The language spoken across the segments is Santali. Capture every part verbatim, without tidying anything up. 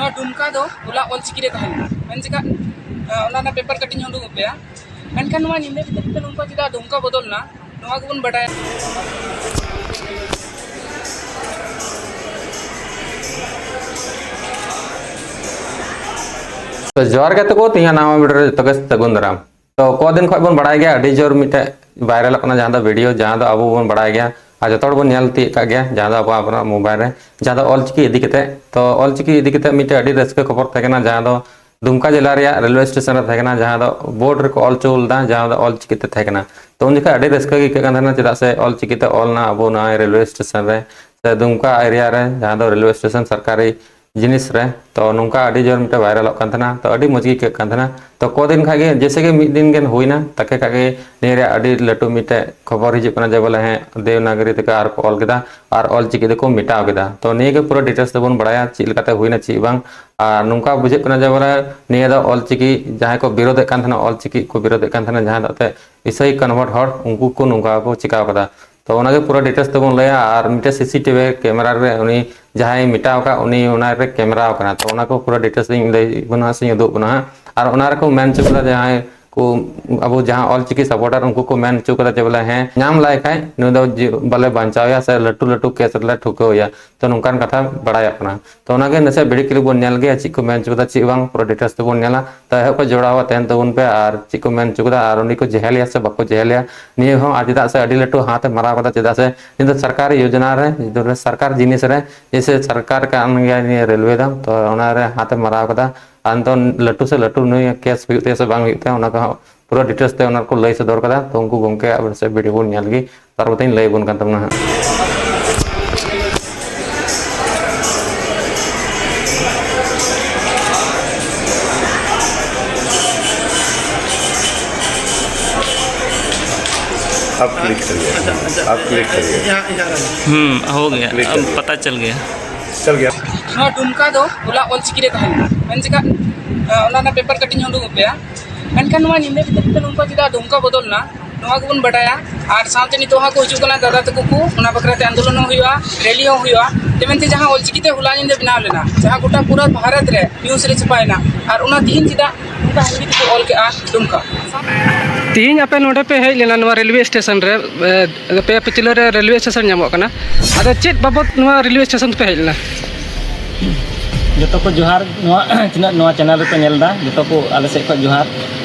ᱱᱚᱣᱟ ᱰᱩᱢᱠᱟ ᱫᱚ ᱦᱚᱞᱟ ᱚᱞᱪᱤᱠᱤ ᱨᱮ ᱛᱟᱦᱮᱸ ᱞᱮᱱᱟ, ᱢᱮᱱ ᱪᱮᱫᱟᱜ, ᱟᱸ, ᱚᱱᱟ ᱨᱮᱱᱟᱜ ᱯᱮᱯᱟᱨ ᱠᱟᱹᱴᱤᱡ ᱤᱧ ᱩᱰᱩᱠ ᱟᱯᱮᱭᱟ᱾ ᱢᱮᱱᱠᱷᱟᱱ ᱱᱚᱣᱟ ᱧᱤᱫᱟᱹ ᱵᱷᱤᱛᱤᱨ ᱛᱮ ᱱᱚᱝᱠᱟ ᱪᱮᱫᱟᱜ ᱰᱩᱢᱠᱟ ᱵᱚᱫᱚᱞ ᱮᱱᱟ, ᱱᱚᱣᱟ ᱜᱮᱵᱚᱱ ᱵᱟᱰᱟᱭᱟ᱾ ᱛᱚ ᱡᱚᱦᱟᱨ ᱜᱟᱛᱮ ᱠᱚ, ᱛᱮᱦᱮᱧᱟᱜ ᱱᱟᱣᱟ ᱵᱷᱤᱰᱤᱭᱳ ᱨᱮ ᱡᱚᱛᱚ ᱜᱮ ᱥᱟᱹᱜᱩᱱ ᱫᱟᱨᱟᱢ᱾ ᱛᱚ ᱠᱚᱫᱤᱱ ᱠᱷᱚᱱ ᱵᱚᱱ ᱵᱟᱲᱟᱭ ᱜᱮᱭᱟ, ᱟᱹᱰᱤ ᱡᱳᱨ ᱢᱤᱫᱴᱮᱡ ᱵᱷᱟᱭᱨᱟᱞᱚᱜ ᱠᱟᱱᱟ, ᱡᱟᱦᱟᱸ ᱫᱚ ᱵᱷᱤᱰᱤᱭᱳ, ᱡᱟᱦᱟᱸ ᱫᱚ ᱟᱵᱚ ᱵᱚᱱ ᱵᱟᱲᱟᱭ ᱜᱮᱭᱟ ᱟᱨ ᱡᱚᱛᱚ ᱦᱚᱲ ᱵᱚᱱ ᱧᱮᱞ ᱛᱤᱭᱳᱜ ᱠᱟᱜ ᱜᱮᱭᱟ, ᱡᱟᱦᱟᱸ ᱫᱚ ᱟᱵᱚ ᱟᱵᱚᱱᱟᱜ ᱢᱳᱵᱟᱭᱤᱞ ᱨᱮ, ᱡᱟᱦᱟᱸ ᱫᱚ ᱚᱞᱪᱤᱠᱤ ᱤᱫᱤ ᱠᱟᱛᱮ᱾ ᱛᱚ ᱚᱞᱪᱤᱠᱤ ᱤᱫᱤ ᱠᱟᱛᱮ ᱢᱤᱫᱴᱮᱡ ᱟᱹᱰᱤ ᱨᱟᱹᱥᱠᱟᱹ ᱠᱷᱚᱵᱚᱨ ᱛᱟᱦᱮᱸ ᱠᱟᱱᱟ, ᱡᱟᱦᱟᱸ ᱫᱚ ᱫᱩᱢᱠᱟ ᱡᱮᱞᱟ ᱨᱮᱭᱟᱜ ᱨᱮᱞᱣᱮ ᱥᱴᱮᱥᱚᱱ ᱨᱮ ᱛᱟᱦᱮᱸ ᱠᱟᱱᱟ, ᱡᱟᱦᱟᱸ ᱫᱚ ᱵᱳᱨᱰ ᱨᱮᱠᱚ ᱚᱞ ᱦᱚᱪᱚ ᱞᱮᱫᱟ, ᱡᱟᱦᱟᱸ ᱫᱚ ᱚᱞᱪᱤᱠᱤ ᱛᱮ ᱛᱟᱦᱮᱸ ᱠᱟᱱᱟ᱾ ᱛᱚ ᱩᱱ ᱡᱚᱠᱷᱚᱱ ᱟᱹᱰᱤ ᱨᱟᱹᱥᱠᱟᱹ ᱜᱮ ᱟᱹᱭᱠᱟᱹᱜ ᱠᱟᱱ ᱛᱟᱦᱮᱱᱟ, ᱪᱮᱫᱟᱜ ᱥᱮ ᱚᱞᱪᱤᱠᱤ ᱛᱮ ᱚᱞ ᱮᱱᱟ ᱟᱵᱚ ᱱᱚᱣᱟ ᱨᱮᱞᱣᱮ ᱥᱴᱮᱥᱚᱱ ᱨᱮ, ᱥᱮ ᱫᱩᱢᱠᱟ ᱮᱨᱤᱭᱟ ᱨᱮ, ᱡᱟᱦᱟᱸ ᱫᱚ ᱨᱮᱞᱣᱮ ᱥᱴᱮᱥᱚᱱ ᱥᱚᱨᱠᱟᱨᱤ ᱡᱤᱱᱤᱥ ᱨᱮ᱾ ᱛᱚ ᱱᱚᱝᱠᱟ ᱟᱹᱰᱤ ᱡᱳᱨ ᱢᱤᱫᱴᱮᱱ ᱵᱷᱟᱭᱨᱟᱞᱚᱜ ᱠᱟᱱ ᱛᱟᱦᱮᱱᱟ, ᱛᱚ ᱟᱹᱰᱤ ᱢᱚᱡᱽ ᱜᱮ ᱟᱹᱭᱠᱟᱹᱜ ᱠᱟᱱ ᱛᱟᱦᱮᱱᱟ᱾ ᱛᱚ ᱠᱚᱫᱤᱱ ᱠᱷᱟᱡ ᱜᱮ, ᱡᱮᱭᱥᱮ ᱜᱮ ᱢᱤᱫ ᱫᱤᱱ ᱜᱟᱱ ᱦᱩᱭᱱᱟ, ᱛᱟᱠᱮ ᱠᱷᱟᱡ ᱜᱮ ᱱᱤᱭᱟᱹ ᱨᱮᱭᱟᱜ ᱟᱹᱰᱤ ᱞᱟᱹᱴᱩ ᱢᱤᱫᱴᱮᱡ ᱠᱷᱚᱵᱚᱨ ᱦᱤᱡᱩᱜ ᱠᱟᱱᱟ ᱡᱮ ᱵᱚᱞᱮ ᱦᱮᱸ, ᱫᱮᱵᱽᱱᱟᱜᱚᱨᱤ ᱛᱮᱠᱚ ᱟᱨ ᱠᱚ ᱚᱞ ᱠᱮᱫᱟ ᱟᱨ ᱚᱞ ᱪᱤᱠᱤ ᱫᱚᱠᱚ ᱢᱮᱴᱟᱣ ᱠᱮᱫᱟ᱾ ᱛᱚ ᱱᱤᱭᱟᱹ ᱜᱮ ᱯᱩᱨᱟᱹ ᱰᱤᱴᱮᱞᱥ ᱛᱮᱵᱚᱱ ᱵᱟᱲᱟᱭᱟ, ᱪᱮᱫ ᱞᱮᱠᱟᱛᱮ ᱦᱩᱭᱱᱟ ᱪᱮᱫ ᱵᱟᱝ᱾ ᱟᱨ ᱱᱚᱝᱠᱟ ᱵᱩᱡᱷᱟᱹᱜ ᱠᱟᱱᱟ ᱡᱮ ᱵᱚᱞᱮ ᱱᱤᱭᱟᱹ ᱫᱚ ᱚᱞ ᱪᱤᱠᱤ ᱡᱟᱦᱟᱸᱭ ᱠᱚ ᱵᱤᱨᱳᱫᱮᱫ ᱠᱟᱱ ᱛᱟᱦᱮᱱᱟ, ᱚᱞ ᱪᱤᱠᱤ ᱠᱚ ᱵᱤᱨᱳᱫᱮᱫ ᱠᱟᱱ ᱛᱟᱦᱮᱱᱟ, ᱡᱟᱦᱟᱸ ᱫᱚ ᱮᱱᱛᱮᱫ ᱤᱥᱟᱹᱭ ᱠᱚᱱᱵᱷᱟᱨᱴ ᱦᱚᱲ, ᱩᱱᱠᱩ ᱠᱚ ᱱᱚᱝᱠᱟ ᱠᱚ ᱪᱤᱠᱟᱣ ᱠᱟᱫᱟ᱾ ᱛᱚ ᱚᱱᱟᱜᱮ ᱯᱩᱨᱟᱹ ᱰᱤᱴᱮᱞᱥ ᱛᱮᱵᱚᱱ ᱞᱟᱹᱭᱟ᱾ ᱟᱨ ᱢᱤᱫᱴᱮᱱ ᱥᱤᱥᱤ ᱴᱤᱵᱷᱤ ᱠᱮᱢᱮᱨᱟ ᱨᱮ ᱩᱱᱤ ᱡᱟᱦᱟᱸᱭ ᱢᱮᱴᱟᱣ ᱟᱠᱟᱫ, ᱩᱱᱤ ᱚᱱᱟ ᱨᱮ ᱠᱮᱢᱮᱨᱟ ᱟᱠᱟᱱᱟ᱾ ᱛᱚ ᱚᱱᱟ ᱠᱚ ᱯᱩᱨᱟᱹ ᱰᱤᱴᱮᱞᱥ ᱤᱧ ᱞᱟᱹᱭ ᱵᱚᱱᱟ ᱥᱮᱧ ᱩᱫᱩᱜ ᱵᱚᱱᱟ ᱦᱟᱸᱜ᱾ ᱟᱨ ᱚᱱᱟ ᱨᱮᱠᱚ ᱢᱮᱱ ᱦᱚᱪᱚ ᱠᱟᱫᱟ ᱡᱟᱦᱟᱸᱭ ᱠᱚ, ᱟᱵᱚ ᱡᱟᱦᱟᱸ ᱚᱞ ᱪᱤᱠᱤ ᱥᱟᱯᱳᱨᱴᱟᱨ, ᱩᱱᱠᱩ ᱠᱚ ᱢᱮᱱ ᱦᱚᱪᱚ ᱠᱟᱫᱟ ᱡᱮ ᱵᱚᱞᱮ ᱦᱮᱸ, ᱧᱟᱢ ᱞᱟᱭ ᱠᱷᱟᱡ ᱱᱩᱭ ᱫᱚ ᱡᱤ-, ᱵᱟᱞᱮ ᱵᱟᱧᱪᱟᱣ ᱮᱭᱟ ᱥᱮ ᱞᱟᱹᱴᱩ ᱞᱟᱹᱴᱩ ᱠᱮᱥ ᱨᱮᱞᱮ ᱴᱷᱩᱠᱟᱹᱣ ᱮᱭᱟ᱾ ᱛᱚ ᱱᱚᱝᱠᱟᱱ ᱠᱟᱛᱷᱟ ᱵᱟᱲᱟᱭᱚᱜ ᱠᱟᱱᱟ᱾ ᱛᱚ ᱚᱱᱟᱜᱮ ᱱᱟᱥᱮ ᱵᱷᱤᱰᱤᱭᱳ ᱠᱞᱤᱯ ᱵᱚᱱ ᱧᱮᱞ ᱜᱮᱭᱟ, ᱪᱮᱫ ᱠᱚ ᱢᱮᱱ ᱦᱚᱪᱚ ᱠᱟᱫᱟ ᱪᱮᱫ ᱵᱟᱝ, ᱯᱩᱨᱟᱹ ᱰᱤᱴᱮᱞᱥ ᱛᱮᱵᱚᱱ ᱧᱮᱞᱟ᱾ ᱛᱚ ᱮᱦᱚᱵ ᱠᱷᱚᱱ ᱡᱚᱲᱟᱣ ᱛᱟᱦᱮᱱ ᱛᱟᱵᱚᱱ ᱯᱮ᱾ ᱟᱨ ᱪᱮᱫ ᱠᱚ ᱢᱮᱱ ᱦᱚᱪᱚ ᱠᱟᱫᱟ ᱟᱨ ᱩᱱᱤ ᱠᱚ ᱡᱮᱦᱮᱞᱮᱭᱟ ᱥᱮ ᱵᱟᱠᱚ ᱡᱮᱦᱮᱞᱮᱭᱟ, ᱱᱤᱭᱟᱹ ᱦᱚᱸ ᱟᱨ ᱪᱮᱫᱟᱜ ᱥᱮ ᱟᱹᱰᱤ ᱞᱟᱹᱴᱩ ᱦᱟᱛ ᱮ ᱢᱟᱨᱟᱣ ᱠᱟᱫᱟ, ᱪᱮᱫᱟᱜ ᱥᱮ ᱱᱤᱭᱟᱹ ᱫᱚ ᱥᱚᱨᱠᱟᱨᱤ ᱭᱳᱡᱚᱱᱟ ᱨᱮ, ᱥᱚᱨᱠᱟᱨ ᱡᱤᱱᱤᱥ ᱨᱮ, ᱡᱮᱭᱥᱮ ᱥᱚᱨᱠᱟᱨ ᱠᱟᱱ ᱜᱮᱭᱟ ᱱᱤᱭᱟᱹ ᱨᱮᱞᱣᱮ ᱫᱚ, ᱛᱚ ᱚᱱᱟ ᱨᱮ ᱦᱟᱛ ᱮ ᱢᱟᱨᱟᱣ ᱠᱟᱫᱟ᱾ ᱟᱨ ᱱᱤᱛᱚᱜ ᱞᱟᱹᱴᱩ ᱥᱮ ᱞᱟᱹᱴᱩ ᱱᱩᱭ ᱠᱮᱥ ᱦᱩᱭᱩᱜ ᱛᱟᱭᱟ ᱥᱮ ᱵᱟᱝ ᱦᱩᱭᱩᱜ ᱛᱟᱭᱟ, ᱚᱱᱟ ᱠᱚ ᱦᱟᱸᱜ ᱯᱩᱨᱟᱹ ᱰᱤᱴᱮᱞᱥ ᱛᱮ ᱚᱱᱟ ᱠᱚ ᱞᱟᱹᱭ ᱥᱚᱫᱚᱨ ᱠᱟᱫᱟ᱾ ᱛᱚ ᱩᱱᱠᱩ ᱜᱚᱢᱠᱮ ᱟᱵᱚ ᱥᱮ ᱵᱷᱤᱰᱤᱭᱳ ᱵᱚᱱ ᱧᱮᱞ ᱜᱮ, ᱛᱟᱨᱯᱚᱨᱮᱧ ᱞᱟᱹᱭ ᱟᱵᱚᱱ ᱠᱟᱱ ᱛᱟᱵᱚᱱᱟ ᱦᱟᱸᱜ᱾ आप क्लिक करिए, आप क्लिक करिए। हम्म, हो गया, अब पता चल गया। चल गया। ᱱᱚᱣᱟ ᱰᱩᱢᱠᱟ ᱫᱚ ᱦᱚᱞᱟ ᱚᱞᱪᱤᱠᱤ ᱨᱮ ᱛᱟᱦᱮᱸ ᱞᱮᱱᱟ, ᱢᱮᱱ ᱪᱮᱫᱟᱜ, ᱚᱱᱟ ᱨᱮᱱᱟᱜ ᱯᱮᱯᱟᱨ ᱠᱟᱹᱴᱤᱡ ᱤᱧ ᱩᱰᱩᱠ ᱟᱯᱮᱭᱟ᱾ ᱢᱮᱱᱠᱷᱟᱱ ᱱᱚᱣᱟ ᱧᱤᱫᱟᱹ ᱵᱷᱤᱛᱤᱨ ᱛᱮ ᱱᱚᱝᱠᱟ ᱪᱮᱫᱟᱜ ᱰᱩᱢᱠᱟ ᱵᱚᱫᱚᱞ ᱮᱱᱟ, ᱱᱚᱣᱟ ᱜᱮᱵᱚᱱ ᱵᱟᱰᱟᱭᱟ᱾ ᱟᱨ ᱥᱟᱶᱛᱮ ᱱᱤᱛᱚᱜ ᱦᱚᱸᱠᱚ ᱦᱤᱡᱩᱜ ᱠᱟᱱᱟ ᱫᱟᱫᱟ ᱛᱟᱠᱚ ᱠᱚ, ᱚᱱᱟ ᱵᱟᱠᱷᱨᱟ ᱛᱮ ᱟᱱᱫᱳᱞᱚᱱ ᱦᱚᱸ ᱦᱩᱭᱩᱜᱼᱟ, ᱨᱮᱞᱤ ᱦᱚᱸ ᱦᱩᱭᱩᱜᱼᱟ᱾ ᱛᱮ ᱢᱮᱱᱛᱮ ᱡᱟᱦᱟᱸ ᱚᱞᱪᱤᱠᱤ ᱛᱮ ᱦᱚᱞᱟ ᱧᱤᱫᱟᱹ ᱵᱮᱱᱟᱣ ᱞᱮᱱᱟ, ᱡᱟᱦᱟᱸ ᱜᱚᱴᱟ ᱯᱩᱨᱟᱹ ᱵᱷᱟᱨᱚᱛ ᱨᱮ ᱱᱤᱭᱩᱡᱽ ᱨᱮ ᱪᱷᱟᱯᱟᱭᱮᱱᱟ, ᱟᱨ ᱚᱱᱟ ᱛᱮᱦᱮᱧ ᱪᱮᱫᱟᱜ ᱚᱱᱠᱟ ᱦᱤᱱᱫᱤ ᱛᱮᱠᱚ ᱚᱞ ᱠᱮᱜᱼᱟ ᱰᱩᱢᱠᱟ? ᱛᱮᱦᱮᱧ ᱟᱯᱮ ᱱᱚᱰᱮ ᱯᱮ ᱦᱮᱡ ᱞᱮᱱᱟ ᱱᱚᱣᱟ ᱨᱮᱞᱣᱮ ᱥᱴᱮᱥᱚᱱ ᱨᱮ, ᱮ, ᱟᱯᱮᱭᱟᱜ ᱯᱟᱹᱪᱷᱞᱟᱹ ᱨᱮ ᱨᱮᱞᱣᱮ ᱥᱴᱮᱥᱚᱱ ᱧᱟᱢᱚᱜ ᱠᱟᱱᱟ, ᱟᱫᱚ ᱪᱮᱫ ᱵᱟᱵᱚᱛ ᱱᱚᱣᱟ ᱨᱮᱞᱣᱮ ᱥᱴᱮᱥᱚᱱ ᱯᱮ ᱦᱮᱡ ᱞᱮᱱᱟ? ᱡᱚᱛᱚ ᱠᱚ ᱡᱚᱦᱟᱨ, ᱱᱚᱣᱟ ᱛᱤᱱᱟᱹᱜ ᱱᱚᱣᱟ ᱪᱮᱱᱮᱞ ᱨᱮᱯᱮ ᱧᱮᱞ ᱮᱫᱟ, ᱡᱚᱛᱚ ᱠᱚ ᱟᱞᱮ ᱥᱮᱫ ᱠᱷᱚᱱ ᱡᱚᱦᱟᱨ᱾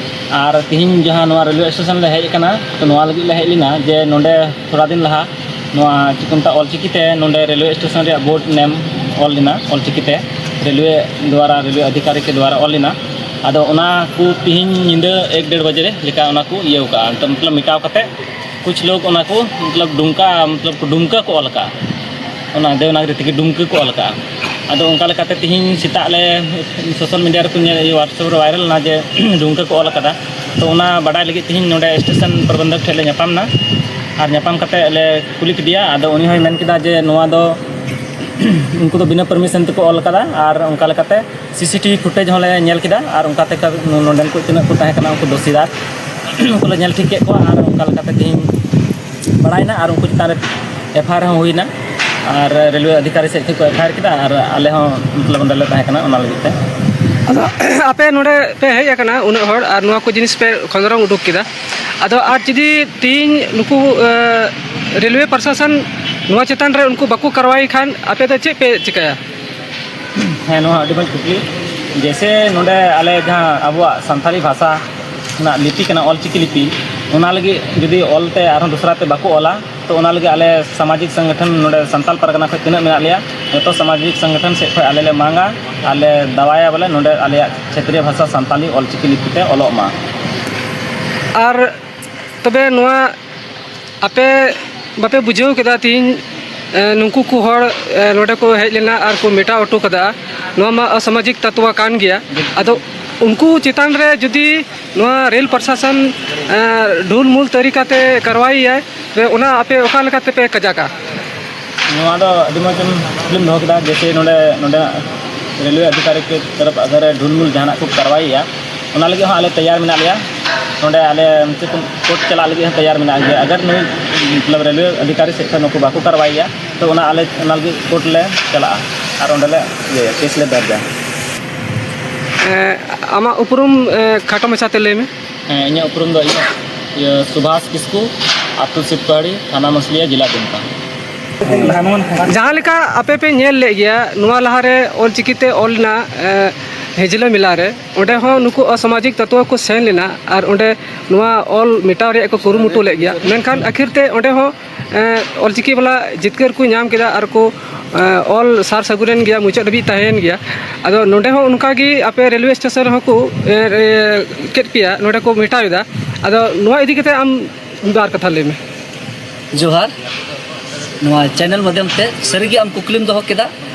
ᱟᱨ ᱛᱤᱦᱤᱧ ᱡᱟᱦᱟᱸ ᱱᱚᱣᱟ ᱨᱮᱞᱣᱮ ᱥᱴᱮᱥᱚᱱ ᱞᱮ ᱦᱮᱡ ᱟᱠᱟᱱᱟ, ᱛᱚ ᱱᱚᱣᱟ ᱞᱟᱹᱜᱤᱫ ᱞᱮ ᱦᱮᱡ ᱞᱮᱱᱟ ᱡᱮ ᱱᱚᱰᱮ ᱛᱷᱚᱲᱟ ᱫᱤᱱ ᱞᱟᱦᱟ ᱱᱚᱣᱟ ᱪᱮᱫ ᱠᱚ ᱢᱮᱛᱟᱜᱼᱟ, ᱚᱞᱪᱤᱠᱤ ᱛᱮ ᱱᱚᱰᱮ ᱨᱮᱞᱣᱮ ᱥᱴᱮᱥᱚᱱ ᱨᱮᱭᱟᱜ ᱵᱳᱨᱰ ᱱᱮᱢ ᱚᱞ ᱞᱮᱱᱟ, ᱚᱞᱪᱤᱠᱤ ᱛᱮ ᱨᱮᱞᱣᱮ ᱫᱣᱟᱨᱟ, ᱨᱮᱞᱣᱮ ᱟᱫᱷᱤᱠᱟᱨᱤ ᱠᱮ ᱫᱣᱟᱨᱟ ᱚᱞ ᱞᱮᱱᱟ᱾ ᱟᱫᱚ ᱚᱱᱟ ᱠᱚ ᱛᱤᱦᱤᱧ ᱧᱤᱫᱟᱹ ᱮᱠ ᱰᱮᱲ ᱵᱟᱡᱮ ᱨᱮ ᱞᱮᱠᱟ ᱚᱱᱟ ᱠᱚ ᱤᱭᱟᱹᱣ ᱠᱟᱜᱼᱟ, ᱛᱚ ᱢᱚᱛᱞᱚᱵ ᱢᱮᱴᱟᱣ ᱠᱟᱛᱮ ᱠᱩᱪ ᱞᱳᱜ ᱚᱱᱟ ᱠᱚ ᱢᱚᱛᱞᱚᱵ ᱰᱩᱢᱠᱟ, ᱢᱚᱛᱞᱚᱵ ᱰᱩᱢᱠᱟ ᱠᱚ ᱚᱞ ᱟᱠᱟᱫᱼᱟ, ᱚᱱᱟ ᱫᱮᱵᱽᱱᱟᱜᱽᱨᱤ ᱛᱮᱜᱮ ᱰᱩᱢᱠᱟ ᱠᱚ ᱚᱞ ᱟᱠᱟᱫᱼᱟ᱾ ᱟᱫᱚ ᱚᱱᱠᱟ ᱞᱮᱠᱟᱛᱮ ᱛᱤᱦᱤᱧ ᱥᱮᱛᱟᱜ ᱞᱮ ᱥᱳᱥᱟᱞ ᱢᱤᱰᱤᱭᱟ ᱨᱮᱠᱚ ᱧᱮᱞ, WhatsApp ᱨᱮ ᱵᱷᱟᱭᱨᱟᱞ ᱮᱱᱟ ᱡᱮ ᱰᱩᱢᱠᱟ ᱠᱚ ᱚᱞ ᱟᱠᱟᱫᱟ᱾ ᱛᱚ ᱚᱱᱟ ᱵᱟᱰᱟᱭ ᱞᱟᱹᱜᱤᱫ ᱛᱤᱦᱤᱧ ᱱᱚᱰᱮ ᱥᱴᱮᱥᱚᱱ ᱯᱨᱚᱵᱚᱱᱫᱷᱚᱠ ᱴᱷᱮᱱ ᱞᱮ ᱧᱟᱯᱟᱢ ᱮᱱᱟ᱾ ᱟᱨ ᱧᱟᱯᱟᱢ ᱠᱟᱛᱮ ᱞᱮ ᱠᱩᱞᱤ ᱠᱮᱫᱮᱭᱟ, ᱟᱫᱚ ᱩᱱᱤ ᱦᱚᱸᱭ ᱢᱮᱱ ᱠᱮᱫᱟ ᱡᱮ ᱱᱚᱣᱟ ᱫᱚ ᱩᱱᱠᱩ ᱫᱚ ᱵᱤᱱᱟᱹ ᱯᱟᱨᱢᱤᱥᱚᱱ ᱛᱮᱠᱚ ᱚᱞ ᱟᱠᱟᱫᱟ᱾ ᱟᱨ ᱚᱱᱠᱟ ᱞᱮᱠᱟᱛᱮ ᱥᱤᱥᱤᱴᱤᱵᱷᱤ ᱯᱷᱩᱴᱮᱡᱽ ᱦᱚᱸᱞᱮ ᱧᱮᱞ ᱠᱮᱫᱟ᱾ ᱟᱨ ᱚᱱᱠᱟ ᱛᱮ ᱱᱚᱰᱮᱱ ᱠᱚ ᱛᱤᱱᱟᱹᱜ ᱠᱚ ᱛᱟᱦᱮᱸ ᱠᱟᱱᱟ ᱩᱱᱠᱩ ᱫᱳᱥᱤᱫᱟᱨ ᱩᱱᱠᱩ ᱞᱮ ᱧᱮᱞ ᱴᱷᱤᱠ ᱠᱮᱫ ᱠᱚᱣᱟ᱾ ᱟᱨ ᱚᱱᱠᱟ ᱞᱮᱠᱟᱛᱮ ᱛᱮᱦᱮᱧ ᱵᱟᱲᱟᱭᱮᱱᱟ ᱟᱨ ᱩᱱᱠᱩ ᱪᱮᱛᱟᱱ ᱨᱮ ᱮᱯᱷ ᱟᱭ ᱟᱨ ᱦᱚᱸ ᱦᱩᱭᱱᱟ᱾ ᱟᱨ ᱨᱮᱞᱣᱮ ᱚᱫᱷᱤᱠᱟᱨᱤ ᱥᱮᱫ ᱠᱷᱚᱱ ᱠᱚ ᱮᱯᱷ ᱟᱭ ᱟᱨ ᱠᱮᱫᱟ, ᱟᱨ ᱟᱞᱮ ᱦᱚᱸ ᱢᱚᱛᱞᱚᱵ ᱚᱸᱰᱮ ᱞᱮ ᱛᱟᱦᱮᱸ ᱠᱟᱱᱟ ᱚᱱᱟ ᱞᱟᱹᱜᱤᱫ ᱛᱮ᱾ ᱟᱫᱚ ᱟᱯᱮ ᱱᱚᱰᱮ ᱯᱮ ᱦᱮᱡ ᱟᱠᱟᱱᱟ ᱩᱱᱟᱹᱜ ᱦᱚᱲ ᱟᱨ ᱱᱚᱣᱟ ᱠᱚ ᱡᱤᱱᱤᱥ ᱯᱮ ᱠᱷᱚᱸᱫᱽᱨᱚᱝ ᱩᱰᱩᱠ ᱠᱮᱫᱟ, ᱟᱫᱚ ᱟᱨ ᱡᱩᱫᱤ ᱛᱮᱦᱮᱧ ᱱᱩᱠᱩ ᱨᱮᱞᱣᱮ ᱯᱨᱚᱥᱟᱥᱚᱱ ᱱᱚᱣᱟ ᱪᱮᱛᱟᱱ ᱨᱮ ᱩᱱᱠᱩ ᱵᱟᱠᱚ ᱠᱟᱨᱣᱟᱭ ᱠᱷᱟᱱ ᱟᱯᱮ ᱫᱚ ᱪᱮᱫ ᱯᱮ ᱪᱤᱠᱟᱹᱭᱟ? ᱦᱮᱸ, ᱱᱚᱣᱟ ᱟᱹᱰᱤ ᱢᱚᱡᱽ ᱠᱩᱠᱞᱤ᱾ ᱡᱮᱭᱥᱮ ᱱᱚᱰᱮ ᱟᱞᱮ ᱡᱟᱦᱟᱸ ᱟᱵᱚᱣᱟᱜ ᱥᱟᱱᱛᱟᱲᱤ ᱵᱷᱟᱥᱟ ᱨᱮᱱᱟᱜ ᱞᱤᱯᱤ ᱠᱟᱱᱟ, ᱚᱞᱪᱤᱠᱤ ᱞᱤᱯᱤ, ᱚᱱᱟ ᱞᱟᱹᱜᱤᱫ ᱡᱩᱫᱤ ᱚᱞᱛᱮ ᱟᱨᱦᱚᱸ ᱫᱚᱥᱨᱟ ᱛᱮ ᱵᱟᱠᱚ ᱚᱞᱟ, ᱛᱚ ᱚᱱᱟ ᱞᱟᱹᱜᱤᱫ ᱟᱞᱮ ᱥᱟᱢᱟᱡᱤᱠ ᱥᱚᱝᱜᱚᱴᱷᱚᱱ ᱱᱚᱰᱮ ᱥᱟᱱᱛᱟᱞ ᱯᱟᱨᱜᱟᱱᱟ ᱠᱷᱚᱱ ᱛᱤᱱᱟᱹᱜ ᱢᱮᱱᱟᱜ ᱞᱮᱭᱟ, ᱡᱚᱛᱚ ᱥᱟᱢᱟᱡᱤᱠ ᱥᱚᱝᱜᱚᱴᱷᱚᱱ ᱥᱮᱫ ᱠᱷᱚᱱ ᱟᱞᱮ ᱞᱮ ᱢᱟᱝᱟ ᱟᱨ ᱞᱮ ᱫᱟᱣᱟᱭᱟ ᱵᱚᱞᱮ ᱱᱚᱰᱮ ᱟᱞᱮᱭᱟᱜ ᱠᱷᱮᱛᱨᱤᱭᱚ ᱵᱷᱟᱥᱟ ᱥᱟᱱᱛᱟᱞᱤ ᱚᱞᱪᱤᱠᱤ ᱞᱤᱯᱤ ᱛᱮ ᱚᱞᱚᱜ ᱢᱟ᱾ ᱟᱨ ᱛᱚᱵᱮ ᱱᱚᱣᱟ ᱟᱯᱮ ᱵᱟᱯᱮ ᱵᱩᱡᱷᱟᱹᱣ ᱠᱮᱫᱟ ᱛᱤᱦᱤᱧ, ᱮ, ᱱᱩᱠᱩ ᱠᱚ ᱦᱚᱲ, ᱮ, ᱱᱚᱰᱮ ᱠᱚ ᱦᱮᱡ ᱞᱮᱱᱟ ᱟᱨ ᱠᱚ ᱢᱮᱴᱟᱣ ᱦᱚᱴᱚ ᱠᱟᱫᱟ? ᱱᱚᱣᱟ ᱢᱟ ᱚᱥᱟᱢᱟᱡᱤᱠ ᱛᱟᱛᱣᱟ ᱠᱟᱱ ᱜᱮᱭᱟ᱾ ᱟᱫᱚ ᱩᱱᱠᱩ ᱪᱮᱛᱟᱱ ᱨᱮ ᱡᱩᱫᱤ ᱱᱚᱣᱟ ᱨᱮᱞ ᱯᱨᱚᱥᱟᱥᱚᱱ, ᱮ, ᱰᱷᱩᱞᱢᱩᱞ ᱛᱟᱹᱨᱤᱠᱟᱛᱮ ᱠᱟᱨᱣᱟᱭ ᱭᱟᱭ, ᱛᱚᱵᱮ ᱚᱱᱟ ᱟᱯᱮ ᱚᱠᱟ ᱞᱮᱠᱟ ᱛᱮᱯᱮ ᱠᱟᱡᱟᱠᱟ? ᱱᱚᱣᱟ ᱫᱚ ᱟᱹᱰᱤ ᱢᱚᱡᱽ ᱮᱢ ᱠᱩᱠᱞᱤᱢ ᱫᱚᱦᱚ ᱠᱮᱫᱟ᱾ ᱡᱮᱭᱥᱮ ᱱᱚᱰᱮ, ᱱᱚᱰᱮᱱᱟᱜ ᱨᱮᱞᱣᱮ ᱚᱫᱷᱤᱠᱟᱨᱤ ᱠᱚ ᱛᱚᱨᱚᱯ ᱟᱜᱟᱨ ᱰᱷᱩᱞᱢᱩᱞ ᱡᱟᱦᱟᱱᱟᱜ ᱠᱚ ᱠᱟᱨᱣᱟᱭᱮᱜᱼᱟ, ᱚᱱᱟ ᱞᱟᱹᱜᱤᱫ ᱦᱚᱸ ᱟᱞᱮ ᱛᱮᱭᱟᱨ ᱢᱮᱱᱟᱜ ᱞᱮᱭᱟ᱾ ᱱᱚᱰᱮ ᱟᱞᱮ ᱪᱮᱫ ᱠᱚ ᱠᱳᱨᱴ ᱪᱟᱞᱟᱜ ᱞᱟᱹᱜᱤᱫ ᱦᱚᱸ ᱛᱮᱭᱟᱨ ᱢᱮᱱᱟᱜ ᱜᱮᱭᱟ᱾ ᱟᱜᱟᱨ ᱱᱩᱭ ᱢᱚᱛᱞᱚᱵ ᱨᱮᱞᱣᱮ ᱚᱫᱷᱤᱠᱟᱨᱤ ᱥᱮᱫ ᱠᱷᱚᱱ ᱱᱩᱠᱩ ᱵᱟᱠᱚ ᱠᱟᱨᱣᱟᱭ ᱜᱮᱭᱟ, ᱛᱚ ᱚᱱᱟ ᱟᱞᱮ ᱚᱱᱟ ᱞᱟᱹᱜᱤᱫ ᱠᱳᱨᱴ ᱞᱮ ᱪᱟᱞᱟᱜᱼᱟ ᱟᱨ ᱚᱸᱰᱮ ᱞᱮ ᱤᱭᱟᱹᱭᱟ, ᱠᱮᱥ ᱞᱮ ᱫᱚᱨᱡᱟ᱾ ᱮᱸ, ᱟᱢᱟᱜ ᱩᱯᱨᱩᱢ, ᱮᱸ, ᱠᱷᱟᱴᱚ ᱢᱟᱪᱷᱟᱛᱮ ᱞᱟᱹᱭ ᱢᱮ᱾ ᱦᱮᱸ, ᱤᱧᱟᱹᱜ ᱩᱯᱨᱩᱢ ᱫᱚ ᱤᱧᱟᱹᱜ ᱤᱭᱟᱹ ᱥᱩᱵᱷᱟᱥ ᱠᱤᱥᱠᱩ, ᱟᱹᱛᱩ ᱥᱤᱵᱠᱟᱹᱦᱟᱹᱲᱤ, ᱛᱷᱟᱱᱟ ᱢᱟᱹᱥᱞᱤᱭᱟ, ᱡᱮᱞᱟ ᱫᱩᱢᱠᱟ᱾ ᱡᱟᱦᱟᱸ ᱞᱮᱠᱟ ᱟᱯᱮ ᱯᱮ ᱧᱮᱞ ᱞᱮᱫ ᱜᱮᱭᱟ, ᱱᱚᱣᱟ ᱞᱟᱦᱟᱨᱮ ᱚᱞᱪᱤᱠᱤ ᱛᱮ ᱚᱞ ᱞᱮᱱᱟ, ᱮᱸ, ᱦᱤᱡᱽᱞᱟᱹ ᱢᱮᱞᱟ ᱨᱮ, ᱚᱸᱰᱮ ᱦᱚᱸ ᱱᱩᱠᱩ ᱚᱥᱟᱢᱟᱡᱤᱠ ᱛᱚᱛᱣᱚ ᱠᱚ ᱥᱮᱱ ᱞᱮᱱᱟ ᱟᱨ ᱚᱸᱰᱮ ᱱᱚᱣᱟ ᱚᱞ ᱢᱮᱴᱟᱣ ᱨᱮᱭᱟᱜ ᱠᱚ ᱠᱩᱨᱩᱢᱩᱴᱩ ᱞᱮᱫ ᱜᱮᱭᱟ, ᱢᱮᱱᱠᱷᱟᱱ ᱟᱹᱠᱷᱤᱨ ᱛᱮ ᱚᱸᱰᱮ ᱦᱚᱸ, ᱮᱸ, ᱚᱞᱪᱤᱠᱤ ᱵᱟᱞᱟ ᱡᱤᱛᱠᱟᱹᱨ ᱠᱚ ᱧᱟᱢ ᱠᱮᱫᱟ ᱟᱨ ᱠᱚ, ᱮᱸ, ᱚᱞ ᱥᱟᱨ ᱥᱟᱹᱜᱩᱱᱮᱱ ᱜᱮᱭᱟ, ᱢᱩᱪᱟᱹᱫ ᱦᱟᱹᱵᱤᱡ ᱛᱟᱦᱮᱸᱭᱮᱱ ᱜᱮᱭᱟ᱾ ᱟᱫᱚ ᱱᱚᱸᱰᱮ ᱦᱚᱸ ᱚᱱᱠᱟ ᱜᱮ ᱟᱯᱮ ᱨᱮᱞᱣᱮ ᱥᱴᱮᱥᱚᱱ ᱨᱮᱦᱚᱸ ᱠᱚ, ᱮᱸ, ᱮᱸ, ᱠᱮᱫ ᱯᱮᱭᱟ, ᱱᱚᱸᱰᱮ ᱠᱚ ᱢᱮᱴᱟᱣ ᱮᱫᱟ᱾ ᱟᱫᱚ ᱱᱚᱣᱟ ᱤᱫᱤ ᱠᱟᱛᱮ ᱟᱢ ᱢᱤᱫ ᱵᱟᱨ ᱠᱟᱛᱷᱟ ᱞᱟᱹᱭ ᱢᱮ᱾ ᱡᱚᱦᱟᱨ᱾ ᱱᱚᱣᱟ ᱪᱮᱱᱮᱞ ᱢᱟᱫᱽᱫᱷᱚᱢ ᱛᱮ ᱥᱟᱹᱨᱤᱜᱮ ᱟᱢ ᱠᱩᱠᱞᱤᱢ ᱫᱚᱦᱚ ᱠᱮᱫᱟ᱾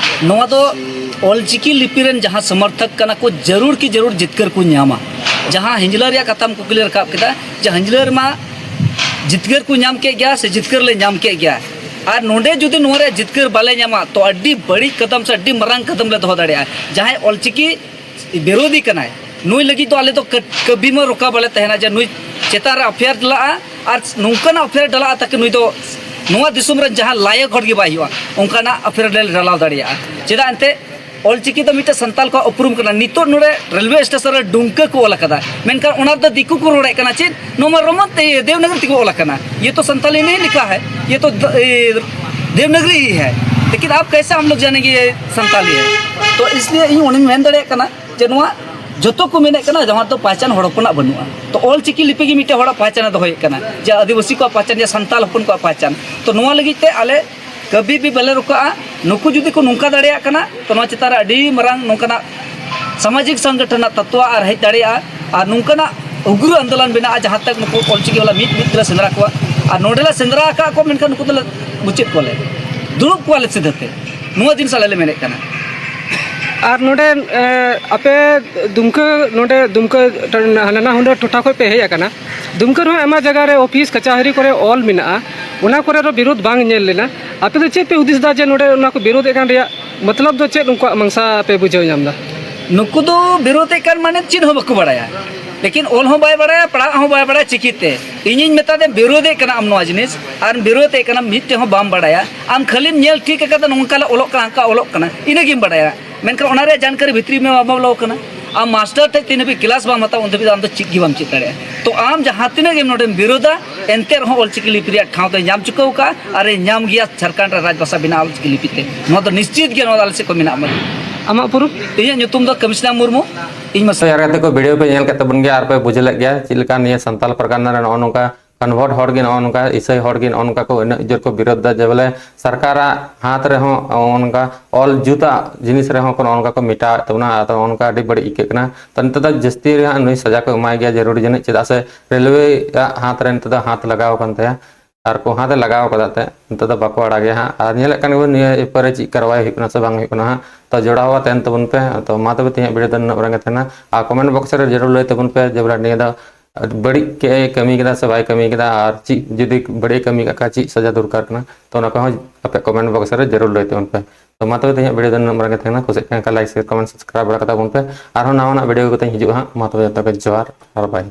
ᱱᱚᱣᱟ ᱫᱚ ᱚᱞᱪᱤᱠᱤ ᱞᱤᱯᱤ ᱨᱮᱱ ᱡᱟᱦᱟᱸ ᱥᱚᱢᱚᱨᱛᱷᱚᱠ ᱠᱟᱱᱟ ᱠᱚ, ᱡᱟᱹᱨᱩᱲ ᱠᱤ ᱡᱟᱹᱨᱩᱲ ᱡᱤᱛᱠᱟᱹᱨ ᱠᱚ ᱧᱟᱢᱟ᱾ ᱡᱟᱦᱟᱸ ᱦᱤᱧᱡᱽᱞᱟᱹ ᱨᱮᱭᱟᱜ ᱠᱟᱛᱷᱟᱢ ᱠᱩᱠᱞᱤ ᱨᱟᱠᱟᱵ ᱠᱮᱫᱟ, ᱡᱮ ᱦᱤᱧᱡᱽᱞᱟᱹ ᱨᱮᱢᱟ ᱡᱤᱛᱠᱟᱹᱨ ᱠᱚ ᱧᱟᱢ ᱠᱮᱫ ᱜᱮᱭᱟ ᱥᱮ ᱡᱤᱛᱠᱟᱹᱨ ᱞᱮ ᱧᱟᱢ ᱠᱮᱫ ᱜᱮᱭᱟ, ᱟᱨ ᱱᱚᱰᱮ ᱡᱩᱫᱤ ᱱᱚᱣᱟ ᱨᱮᱭᱟᱜ ᱡᱤᱛᱠᱟᱹᱨ ᱵᱟᱞᱮ ᱧᱟᱢᱟ, ᱛᱚ ᱟᱹᱰᱤ ᱵᱟᱹᱲᱤᱡ ᱠᱟᱫᱟᱢ ᱥᱮ ᱟᱹᱰᱤ ᱢᱟᱨᱟᱝ ᱠᱟᱫᱟᱢ ᱞᱮ ᱫᱚᱦᱚ ᱫᱟᱲᱮᱭᱟᱜᱼᱟ᱾ ᱡᱟᱦᱟᱸᱭ ᱚᱞᱪᱤᱠᱤ ᱵᱤᱨᱳᱫᱷᱤ ᱠᱟᱱᱟᱭ, ᱱᱩᱭ ᱞᱟᱹᱜᱤᱫ ᱫᱚ ᱟᱞᱮ ᱫᱚ ᱠᱟᱹ-, ᱠᱟᱹᱵᱤ ᱢᱟ ᱨᱚᱠᱟ ᱵᱟᱞᱮ ᱛᱟᱦᱮᱱᱟ ᱡᱮ ᱱᱩᱭ ᱪᱮᱛᱟᱱ ᱨᱮ ᱮᱯᱷ ᱟᱭ ᱟᱨ ᱰᱟᱞᱟᱜᱼᱟ, ᱟᱨ ᱱᱚᱝᱠᱟᱱᱟᱜ ᱮᱯᱷ ᱟᱭ ᱟᱨ ᱰᱟᱞᱟᱜᱼᱟ ᱛᱟᱠᱤ ᱱᱩᱭ ᱫᱚ ᱱᱚᱣᱟ ᱫᱤᱥᱚᱢ ᱨᱮᱱ ᱡᱟᱦᱟᱸ ᱞᱟᱭᱚᱠ ᱦᱚᱲ ᱜᱮ ᱵᱟᱭ ᱦᱩᱭᱩᱜᱼᱟ, ᱚᱱᱠᱟᱱᱟᱜ ᱮᱯᱷ ᱟᱭ ᱟᱨ ᱞᱮ ᱰᱟᱞᱟᱣ ᱫᱟᱲᱮᱭᱟᱜᱼᱟ᱾ ᱪᱮᱫᱟᱜ ᱮᱱᱛᱮ ᱚᱞᱪᱤᱠᱤ ᱫᱚ ᱢᱤᱫᱴᱮᱱ ᱥᱟᱱᱛᱟᱞ ᱠᱚᱣᱟᱜ ᱩᱯᱨᱩᱢ ᱠᱟᱱᱟ᱾ ᱱᱤᱛᱚᱜ ᱱᱚᱰᱮ ᱨᱮᱞᱣᱮ ᱥᱴᱮᱥᱚᱱ ᱨᱮ ᱰᱩᱢᱠᱟᱹ ᱠᱚ ᱚᱞ ᱟᱠᱟᱫᱟ, ᱢᱮᱱᱠᱷᱟᱱ ᱚᱱᱟ ᱨᱮᱫᱚ ᱫᱤᱠᱩ ᱠᱚ ᱨᱚᱲᱮᱫ ᱠᱟᱱᱟ ᱪᱮᱫ, ᱱᱚᱣᱟ ᱢᱟ ᱨᱳᱢᱟᱱ ᱛᱮ, ᱫᱮᱵᱽᱱᱟᱜᱨᱤ ᱛᱮᱠᱚ ᱚᱞ ᱟᱠᱟᱱᱟ᱾ ᱭᱮ ᱛᱚ ᱥᱟᱱᱛᱟᱞᱤ ᱱᱤᱦᱤ ᱞᱤᱠᱷᱟ ᱦᱟᱭ, ᱭᱮ ᱛᱚ ᱫ-, ᱮ, ᱫᱮᱵᱽᱱᱟᱜᱨᱤ ᱦᱤ ᱦᱟᱭ, ᱞᱮᱠᱤᱱ ᱟᱯ ᱠᱟᱭᱥᱮ ᱦᱟᱢ ᱞᱳᱜ ᱡᱟᱱᱮᱝᱜᱮ ᱥᱟᱱᱛᱟᱞᱤ ᱦᱟᱭ? ᱛᱚ ᱤᱥᱞᱤᱭᱮ ᱤᱧ ᱚᱱᱟᱧ ᱢᱮᱱ ᱫᱟᱲᱮᱭᱟᱜ ᱠᱟᱱᱟ ᱡᱮ ᱱᱚᱣᱟ ᱡᱚᱛᱚ ᱠᱚ ᱢᱮᱱᱮᱫ ᱠᱟᱱᱟ, ᱡᱟᱦᱟᱸ ᱫᱚ ᱯᱟᱦᱪᱟᱱ ᱦᱚᱲ ᱦᱚᱯᱚᱱᱟᱜ ᱵᱟᱹᱱᱩᱜᱼᱟ᱾ ᱛᱚ ᱚᱞ ᱪᱤᱠᱤ ᱞᱤᱯᱤ ᱜᱮ ᱢᱤᱫᱴᱮᱱ ᱦᱚᱲᱟᱜ ᱯᱟᱦᱪᱟᱱᱮ ᱫᱚᱦᱚᱭᱮᱫ ᱠᱟᱱᱟ, ᱡᱮ ᱟᱹᱫᱤᱵᱟᱹᱥᱤ ᱠᱚᱣᱟᱜ ᱯᱟᱦᱪᱟᱱ, ᱡᱮ ᱥᱟᱱᱛᱟᱞ ᱦᱚᱯᱚᱱ ᱠᱚᱣᱟᱜ ᱯᱟᱦᱪᱟᱱ᱾ ᱛᱚ ᱱᱚᱣᱟ ᱞᱟᱹᱜᱤᱫ ᱛᱮ ᱟᱞᱮ ᱠᱟᱹᱵᱤ ᱵᱤ ᱵᱟᱞᱮ ᱨᱚᱠᱟᱜᱼᱟ᱾ ᱱᱩᱠᱩ ᱡᱩᱫᱤ ᱠᱚ ᱱᱚᱝᱠᱟ ᱫᱟᱲᱮᱭᱟᱜ ᱠᱟᱱᱟ, ᱛᱚ ᱱᱚᱣᱟ ᱪᱮᱛᱟᱱ ᱨᱮ ᱟᱹᱰᱤ ᱢᱟᱨᱟᱝ ᱱᱚᱝᱠᱟᱱᱟᱜ ᱥᱟᱢᱟᱡᱤᱠ ᱥᱚᱝᱜᱚᱴᱷᱚᱱ ᱨᱮᱱᱟᱜ ᱛᱚᱛᱣᱟ ᱟᱨ ᱦᱮᱡ ᱫᱟᱲᱮᱭᱟᱜᱼᱟ᱾ ᱟᱨ ᱱᱚᱝᱠᱟᱱᱟᱜ ᱩᱜᱽᱨᱚ ᱟᱱᱫᱳᱞᱚᱱ ᱢᱮᱱᱟᱜᱼᱟ, ᱡᱟᱦᱟᱸ ᱛᱟᱠ ᱱᱩᱠᱩ ᱚᱞᱪᱤᱠᱤ ᱵᱟᱞᱟ ᱢᱤᱫ ᱢᱤᱫ ᱛᱮᱞᱮ ᱥᱮᱸᱫᱽᱨᱟ ᱠᱚᱣᱟ᱾ ᱟᱨ ᱱᱚᱰᱮ ᱞᱮ ᱥᱮᱸᱫᱽᱨᱟ ᱟᱠᱟᱫ ᱠᱚᱣᱟ, ᱢᱮᱱᱠᱷᱟᱱ ᱱᱩᱠᱩ ᱫᱚᱞᱮ ᱢᱩᱪᱟᱹᱫ ᱠᱚᱣᱟᱞᱮ, ᱫᱩᱲᱩᱵ ᱠᱚᱣᱟᱞᱮ ᱥᱤᱫᱷᱟᱹ ᱛᱮ᱾ ᱱᱚᱣᱟ ᱡᱤᱱᱤᱥ ᱟᱞᱮ ᱞᱮ ᱢᱮᱱᱮᱫ ᱠᱟᱱᱟ᱾ ᱟᱨ ᱱᱚᱰᱮ, ᱮ, ᱟᱯᱮ ᱫᱩᱢᱠᱟᱹ, ᱱᱚᱰᱮ ᱫᱩᱢᱠᱟᱹ ᱴᱚ-, ᱱᱟᱱᱟ ᱦᱩᱱᱟᱹᱨ ᱴᱚᱴᱷᱟ ᱠᱷᱚᱱ ᱯᱮ ᱦᱮᱡ ᱟᱠᱟᱱᱟ᱾ ᱫᱩᱢᱠᱟᱹ ᱨᱮᱦᱚᱸ ᱟᱭᱢᱟ ᱡᱟᱭᱜᱟ ᱨᱮ ᱚᱯᱷᱤᱥ ᱠᱟᱪᱟᱦᱟᱹᱨᱤ ᱠᱚᱨᱮ ᱚᱞ ᱢᱮᱱᱟᱜᱼᱟ, ᱚᱱᱟ ᱠᱚᱨᱮ ᱫᱚ ᱵᱤᱨᱳᱫᱷ ᱵᱟᱝ ᱧᱮᱞ ᱞᱮᱱᱟ᱾ ᱟᱯᱮ ᱫᱚ ᱪᱮᱫ ᱯᱮ ᱦᱩᱫᱤᱥ ᱮᱫᱟ ᱡᱮ ᱱᱚᱰᱮ ᱚᱱᱟ ᱠᱚ ᱵᱤᱨᱳᱫᱷ ᱮᱫ ᱠᱟᱱ ᱨᱮᱭᱟᱜ ᱢᱚᱛᱞᱚᱵ ᱫᱚ ᱪᱮᱫ, ᱩᱱᱠᱩᱣᱟᱜ ᱢᱟᱝᱥᱟ ᱯᱮ ᱵᱩᱡᱷᱟᱹᱣ ᱧᱟᱢ ᱮᱫᱟ? ᱱᱩᱠᱩ ᱫᱚ ᱵᱤᱨᱳᱫᱷ ᱮᱫ ᱠᱟᱱ ᱢᱟᱱᱮ ᱪᱮᱫ ᱦᱚᱸ ᱵᱟᱠᱚ ᱵᱟᱲᱟᱭᱟ᱾ ᱞᱮᱠᱤᱱ ᱚᱞ ᱦᱚᱸ ᱵᱟᱭ ᱵᱟᱲᱟᱭᱟ, ᱯᱟᱲᱦᱟᱜ ᱦᱚᱸ ᱵᱟᱭ ᱵᱟᱲᱟᱭᱟ᱾ ᱪᱤᱠᱤᱛᱮ? ᱤᱧᱤᱧ ᱢᱮᱛᱟ ᱫᱮᱭᱟ, ᱵᱤᱨᱳᱫᱮᱫ ᱠᱟᱱᱟ ᱟᱢ ᱱᱚᱣᱟ ᱡᱤᱱᱤᱥ, ᱟᱨ ᱵᱤᱨᱳᱫᱮᱫ ᱠᱟᱱᱟ, ᱢᱤᱫᱴᱮᱡ ᱦᱚᱸ ᱵᱟᱢ ᱵᱟᱲᱟᱭᱟ᱾ ᱟᱢ ᱠᱷᱟᱹᱞᱤᱢ ᱧᱮᱞ ᱴᱷᱤᱠ ᱟᱠᱟᱫᱟ, ᱱᱚᱝᱠᱟ ᱞᱮ ᱚᱞᱚᱜ ᱠᱟᱱᱟ, ᱦᱟᱱᱠᱟ ᱚᱞᱚᱜ ᱠᱟᱱᱟ, ᱤᱱᱟᱹᱜᱮᱢ ᱵᱟᱲᱟᱭᱟ᱾ ᱢᱮᱱᱠᱷᱟᱱ ᱚᱱᱟ ᱨᱮᱭᱟᱜ ᱡᱟᱱᱠᱟᱨᱤ ᱵᱷᱤᱛᱨᱤ ᱢᱮ ᱵᱟᱢ ᱵᱚᱞᱚ ᱠᱟᱱᱟ᱾ ᱟᱢ ᱢᱟᱥᱴᱟᱨ ᱴᱷᱮᱡ ᱛᱤᱱ ᱦᱟᱹᱵᱤᱡ ᱠᱞᱟᱥ ᱵᱟᱢ ᱦᱟᱛᱟᱣᱟ, ᱩᱱ ᱫᱷᱟᱹᱵᱤᱡ ᱫᱚ ᱟᱢ ᱫᱚ ᱪᱮᱫ ᱜᱮ ᱵᱟᱢ ᱪᱮᱫ ᱫᱟᱲᱮᱭᱟᱜᱼᱟ᱾ ᱛᱚ ᱟᱢ ᱡᱟᱦᱟᱸ ᱛᱤᱱᱟᱹᱜ ᱜᱮᱢ ᱱᱚᱰᱮᱢ ᱵᱤᱨᱳᱫᱟ, ᱮᱱᱛᱮ ᱨᱮᱦᱚᱸ ᱚᱞᱪᱤᱠᱤ ᱞᱤᱯᱤ ᱨᱮᱭᱟᱜ ᱴᱷᱟᱶ ᱫᱚᱭ ᱧᱟᱢ ᱪᱩᱠᱟᱹᱣ ᱠᱟᱜᱼᱟ, ᱟᱨᱮ ᱧᱟᱢ ᱜᱮᱭᱟ ᱡᱷᱟᱲᱠᱷᱚᱸᱰ ᱨᱮ ᱨᱟᱡᱽ ᱵᱷᱟᱥᱟ ᱵᱮᱱᱟᱣ ᱚᱞᱪᱤᱠᱤ ᱞᱤᱯᱤ ᱛᱮ᱾ ᱱᱚᱣᱟ ᱫᱚ ᱱᱤᱥᱪᱤᱛ ᱜᱮ, ᱱᱚᱣᱟ ᱫᱚ ᱟᱞᱮ ᱥᱮᱫ ᱠᱷᱚᱱ ᱢᱮᱱᱟᱜᱼᱟ᱾ ᱟᱢᱟᱜ ᱯᱩᱨᱩᱵ? ᱤᱧᱟᱹᱜ ᱧᱩᱛᱩᱢ ᱫᱚ ᱠᱟᱹᱢᱤᱥᱱᱟ ᱢᱩᱨᱢᱩ᱾ ᱤᱧ ᱢᱟᱥᱮ ᱟᱨ ᱜᱟᱛᱮ ᱠᱚ, ᱵᱷᱤᱰᱤᱭᱳ ᱯᱮ ᱧᱮᱞ ᱠᱮᱫ ᱛᱟᱵᱚᱱ ᱜᱮᱭᱟ ᱟᱨ ᱯᱮ ᱵᱩᱡᱷᱟᱹᱣ ᱞᱮᱫ ᱜᱮᱭᱟ ᱪᱮᱫ ᱞᱮᱠᱟ ᱱᱤᱭᱟᱹ ᱥᱟᱱᱛᱟᱞ ᱯᱟᱨᱜᱟᱱᱟ ᱨᱮ ᱱᱚᱜᱼᱚ ᱱᱚᱝᱠᱟ ᱠᱚᱱᱵᱷᱟᱨᱴ ᱦᱚᱲ ᱜᱮ ᱱᱚᱜᱼᱚ ᱱᱚᱝᱠᱟ, ᱤᱥᱟᱹᱭ ᱦᱚᱲ ᱜᱮ ᱱᱚᱜᱼᱚ ᱱᱚᱝᱠᱟ ᱠᱚ ᱩᱱᱟᱹᱜ ᱡᱳᱨ ᱠᱚ ᱵᱤᱨᱳᱫ ᱫᱟ, ᱡᱮ ᱵᱚᱞᱮ ᱥᱚᱨᱠᱟᱨᱟᱜ ᱦᱟᱛ ᱨᱮᱦᱚᱸ ᱱᱚᱜᱼᱚ ᱱᱚᱝᱠᱟ ᱚᱞ ᱡᱩᱛᱟᱜ ᱡᱤᱱᱤᱥ ᱨᱮᱦᱚᱸ ᱠᱚ ᱱᱚᱜᱼᱚ ᱱᱚᱝᱠᱟ ᱠᱚ ᱢᱮᱴᱟᱣᱮᱫ ᱛᱟᱵᱚᱱᱟ᱾ ᱟᱫᱚ ᱱᱚᱜᱼᱚ ᱱᱚᱝᱠᱟ ᱟᱹᱰᱤ ᱵᱟᱹᱲᱤᱡ ᱟᱹᱭᱠᱟᱹᱜ ᱠᱟᱱᱟ᱾ ᱛᱚ ᱱᱤᱛᱚᱜ ᱫᱚ ᱡᱟᱹᱥᱛᱤ ᱨᱮ ᱦᱟᱸᱜ ᱱᱩᱭ ᱥᱟᱡᱟ ᱠᱚ ᱮᱢᱟᱭ ᱜᱮᱭᱟ ᱡᱟᱹᱨᱩᱲ ᱡᱟᱹᱱᱤᱡ, ᱪᱮᱫᱟᱜ ᱥᱮ ᱨᱮᱞᱣᱮ ᱟᱜ ᱦᱟᱛ ᱨᱮ ᱱᱤᱛᱚᱜ ᱫᱚ ᱦᱟᱛ ᱞᱟᱜᱟᱣ ᱟᱠᱟᱱ ᱛᱟᱭᱟ᱾ ᱟᱨ ᱠᱚ ᱦᱟᱛ ᱮ ᱞᱟᱜᱟᱣ ᱠᱟᱫᱟ ᱛᱮ ᱱᱤᱛᱚᱜ ᱫᱚ ᱵᱟᱠᱚ ᱟᱲᱟᱜᱮᱭᱟ ᱦᱟᱸᱜ᱾ ᱟᱨ ᱧᱮᱞᱮᱫ ᱠᱟᱱ ᱜᱮᱵᱚᱱ ᱱᱤᱭᱟᱹ ᱵᱮᱯᱟᱨ ᱨᱮ ᱪᱮᱫ ᱠᱟᱨᱣᱟᱭ ᱦᱩᱭᱩᱜ ᱠᱟᱱᱟ ᱥᱮ ᱵᱟᱝ ᱦᱩᱭᱩᱜ ᱠᱟᱱᱟ ᱦᱟᱸᱜ᱾ ᱛᱚ ᱡᱚᱲᱟᱣ ᱛᱟᱦᱮᱱ ᱛᱟᱵᱚᱱ ᱯᱮ᱾ ᱛᱚ ᱢᱟ ᱛᱚᱵᱮ ᱛᱮᱦᱮᱧᱟᱜ ᱵᱷᱤᱰᱤᱭᱳ ᱫᱚ ᱱᱩᱱᱟᱹᱜ ᱵᱟᱨᱟ ᱜᱮ ᱛᱟᱦᱮᱱᱟ᱾ ᱟᱨ ᱠᱚᱢᱮᱱᱴ ᱵᱚᱠᱥ ᱨᱮ ᱡᱟᱹᱨᱩᱲ ᱞᱟᱹᱭ ᱛᱟᱵᱚᱱ ᱯᱮ ᱡᱮ ᱵᱚᱞᱮ ᱱᱤᱭᱟᱹ ᱫᱚ ᱵᱟᱹᱲᱤᱡ ᱠᱮ ᱠᱟᱹᱢᱤ ᱠᱮᱫᱟ ᱥᱮ ᱵᱟᱭ ᱠᱟᱹᱢᱤ ᱠᱮᱫᱟ, ᱟᱨ ᱪᱮᱫ ᱡᱩᱫᱤ ᱵᱟᱹᱲᱤᱡ ᱮ ᱠᱟᱹᱢᱤ ᱠᱟᱜ ᱠᱷᱟᱱ ᱪᱮᱫ ᱥᱟᱡᱟ ᱫᱚᱨᱠᱟᱨ ᱠᱟᱱᱟ, ᱛᱚ ᱚᱱᱟ ᱠᱚᱦᱚᱸ ᱟᱯᱮ ᱠᱚᱢᱮᱱᱴ ᱵᱚᱠᱥ ᱨᱮ ᱡᱟᱹᱨᱩᱲ ᱞᱟᱹᱭ ᱛᱟᱵᱚᱱ ᱯᱮ᱾ ᱛᱚ ᱢᱟ ᱛᱚᱵᱮ ᱛᱮᱦᱮᱧᱟᱜ ᱵᱷᱤᱰᱤᱭᱳ ᱫᱚ ᱱᱩᱱᱟᱹᱜ ᱵᱟᱨᱟ ᱜᱮ ᱛᱟᱦᱮᱱᱟ᱾ ᱠᱩᱥᱤᱜ ᱠᱟᱱ ᱠᱷᱟᱱ ᱞᱟᱭᱤᱠ, ᱥᱮᱭᱟᱨ, ᱠᱚᱢᱮᱱᱴ, ᱥᱟᱵᱥᱠᱨᱟᱭᱤᱵ ᱵᱟᱲᱟ ᱠᱟᱛᱟ ᱵᱚᱱ ᱯᱮ᱾ ᱟᱨᱦᱚᱸ ᱱᱟᱣᱟᱱᱟᱜ ᱵᱷᱤᱰᱤᱭᱳ ᱠᱟᱛᱮᱧ ᱦᱤᱡᱩᱜᱼᱟ ᱦᱟᱸᱜ᱾ ᱢᱟ ᱛᱚᱵᱮ ᱡᱚᱛᱚ ᱜᱮ ᱡᱚᱦᱟᱨ ᱟᱨ ᱵᱟᱭ᱾